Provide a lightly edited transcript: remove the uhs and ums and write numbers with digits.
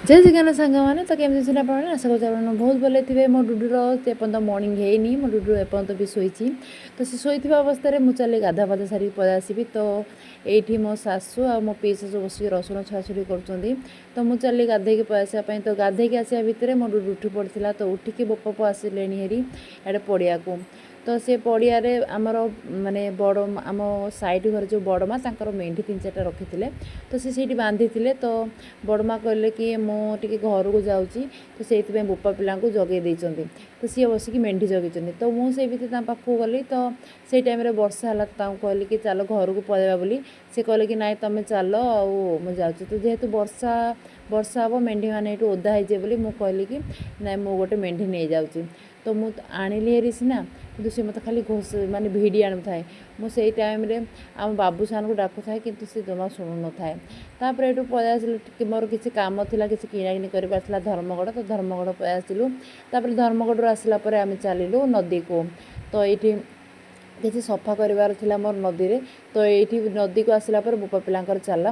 ଜୟ ଜଗନ୍ନାଥ ସାଙ୍ଗମାନେ। ତ କେମିତି ଅଛନ୍ତି ଆପଣମାନେ? ଆଶା କରୁଛି ଆପଣ ବହୁତ ଭଲ ଥିବେ। ମୋ ଡୁଡୁର ଏପର୍ଯ୍ୟନ୍ତ ମର୍ଣ୍ଣିଂ ହେଇନି, ମୋ ଡୁଡୁ ଏପର୍ଯ୍ୟନ୍ତ ବି ଶୋଇଛି। ତ ସେ ଶୋଇଥିବା ଅବସ୍ଥାରେ ମୁଁ ଚାଲି ଗାଧା ପାଧା ସାରିକି ପଳେଇ ଆସିବି। ତ ଏଇଠି ମୋ ଶାଶୁ ଆଉ ମୋ ପିଇ ଶାଶୁ ବସିକି ରସୁଣ ଛଡ଼ାଛଡ଼ି କରୁଛନ୍ତି। ତ ମୁଁ ଚାଲି ଗାଧେଇକି ପଳେଇ ଆସିବା ପାଇଁ। ତ ଗାଧେଇକି ଆସିବା ଭିତରେ ମୋ ଡୁଡୁ ଉଠି ପଡ଼ିଥିଲା। ତ ଉଠିକି ବୋପା ଆସିଲେଣି ହେରି ଏଆଡ଼େ ପଡ଼ିଆକୁ। ତ ସେ ପଡ଼ିଆରେ ଆମର ମାନେ ବଡ଼ ଆମ ସାଇଡ଼୍ ଘରେ ଯେଉଁ ବଡ଼ ମା, ତାଙ୍କର ମେଣ୍ଢି ତିନି ଚାରିଟା ରଖିଥିଲେ, ତ ସେ ସେଇଠି ବାନ୍ଧିଥିଲେ। ତ ବଡ଼ ମା କହିଲେ କି ମୁଁ ଟିକେ ଘରକୁ ଯାଉଛି, ତ ସେଇଥିପାଇଁ ବୋପା ପିଲାଙ୍କୁ ଜଗେଇ ଦେଇଛନ୍ତି। ତ ସିଏ ବସିକି ମେଣ୍ଢି ଜଗେଇଛନ୍ତି। ତ ମୁଁ ସେଇ ଭିତରେ ତାଙ୍କ ପାଖକୁ ଗଲି। ତ ସେଇ ଟାଇମ୍ରେ ବର୍ଷା ହେଲା। ତ ତାଙ୍କୁ କହିଲି କି ଚାଲ ଘରକୁ ପଳେଇବା ବୋଲି। ସେ କହିଲେ କି ନାଇଁ, ତୁମେ ଚାଲ ଆଉ ମୁଁ ଯାଉଛି। ତ ଯେହେତୁ ବର୍ଷା ହେବ, ମେଣ୍ଢିମାନେ ଏଇଠୁ ଓଦା ହେଇଯିବେ ବୋଲି ମୁଁ କହିଲି କି ନାଇଁ, ମୁଁ ଗୋଟେ ମେଣ୍ଢି ନେଇଯାଉଛି। ତ ମୁଁ ଆଣିଲି ହେରି ସିନା, କିନ୍ତୁ ସେ ମୋତେ ଖାଲି ଘୋଷ ମାନେ ଭିଡ଼ି ଆଣୁଥାଏ। ମୁଁ ସେଇ ଟାଇମ୍ରେ ଆମ ବାବୁସାନକୁ ଡାକୁଥାଏ, କିନ୍ତୁ ସେ ଜମା ଶୁଣୁନଥାଏ। ତାପରେ ଏଇଠୁ ପଳେଇ ଆସିଲୁ। ଟିକେ ମୋର କିଛି କାମ ଥିଲା, କିଛି କିଣାକିଣି କରିବାର ଥିଲା ଧର୍ମଗଡ଼। ତ ଧର୍ମଗଡ଼ ପଳେଇ ଆସିଲୁ। ତାପରେ ଧର୍ମଗଡ଼ରୁ ଆସିଲା ପରେ ଆମେ ଚାଲିଲୁ ନଦୀକୁ। ତ ଏଇଠି କିଛି ସଫା କରିବାର ଥିଲା ମୋର ନଦୀରେ। ତ ଏଇଠି ନଦୀକୁ ଆସିଲା ପରେ ବୋପା ପିଲାଙ୍କର ଚାଲିଲା।